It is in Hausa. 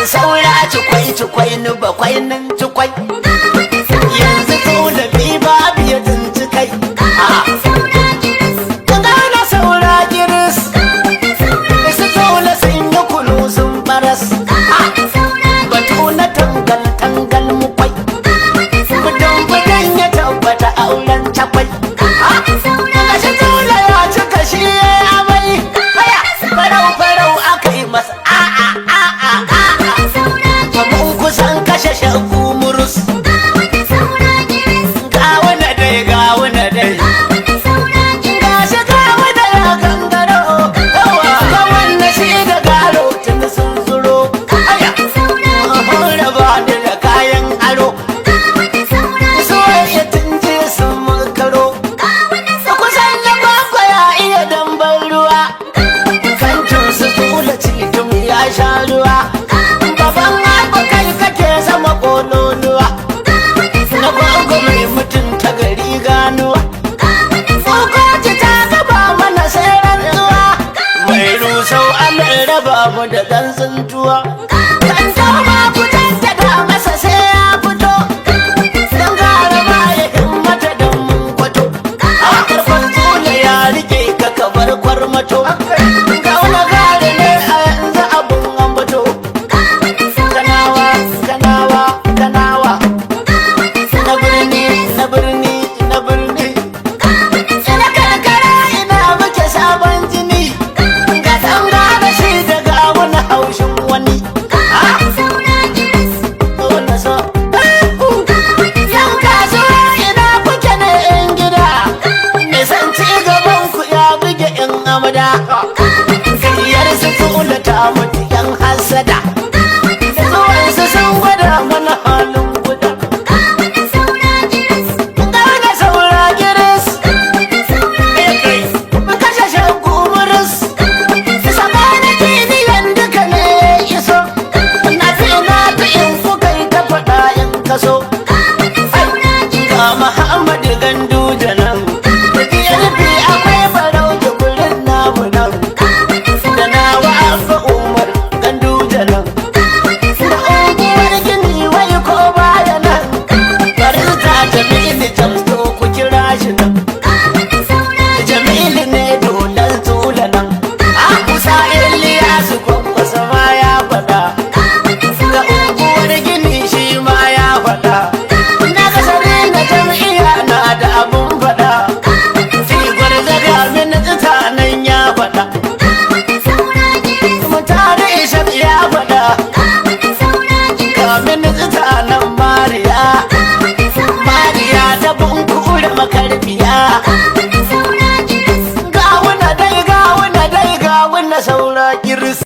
Saura cikwai cikwai ni bakwai nan cikwai. Yanzu tulabi babu ya tsinci kai. Gana saura giris. Su tula sun yi kunu sun baras. Batu na tangal tangal mukwai. Budan budan ya tabbata auren cakwai. Gashi tula ya cika shi ya amai. Farau farau aka yi masa a'a a'a a'a. Mun kusan kashe shagu murus. Gawuna dai gawuna dai. Gashi gawuna ya gangaro. Gawun na shi da garo tun sun zuro. Aya. Raba ni da kayan aro. Soyayya tun je sun makaro. Kusan na kwakwa ya iya damban ruwa. Kantin su tula cikin ya sha ruwa. Baban haka kai kake sama kololuwa. Na gwagwa mai mutunta gari ganuwa. Fukoci ta gaba mana sai rantsuwa. Mai rusau an raba mu da ɗan tsintuwa. Kan ma ku tantada masa sai ya fito. Don gara ma ya himmata don mun kwato. A karfan tula ya rike ka kabar kwarmato. Ga wani gari ne a yanzu abun ambato. Kanawa, kanawa, kanawa. Na birni, na birni, na birni. Ina karkara ina muke sabon jini. Ga ɗan gara shi daga wani haushin wani. Wani so. Yan kasuwa ina kuke ne yan gida. Nisan ci gaban ku ya buge yan amada. Gayyar su tula ta mutu yan hasada. Zuwansu sun gwada mana halin guda. Gane saura giris. Kashe shanku muris. Sabani jiniyan duka ne iso. Na fi na fi in kuka yi ta faɗa in kaso. Ga Muhammadu Ganduje nan. PLP akwai barau jibrin namu nan. Da nawa Abba Umar Ganduje nan. Da unguwar gini wai ko baya nan. Barista Jamilu James to ku kira shi nan. Jamilu ne dodon tula nan. A kusa Iliyasu Kwankwasa ma ya faɗa. Ga unguwar gini shi ma ya faɗa. Na ga na jam'iyya na da abun faɗa. Tigar zaga minista nan ya faɗa. Mutane Ishaq ya faɗa. Ga minista nan Mariya. Mariya ta bunkure makarfiya. Gawuna dai gawuna dai gawuna saura kiris.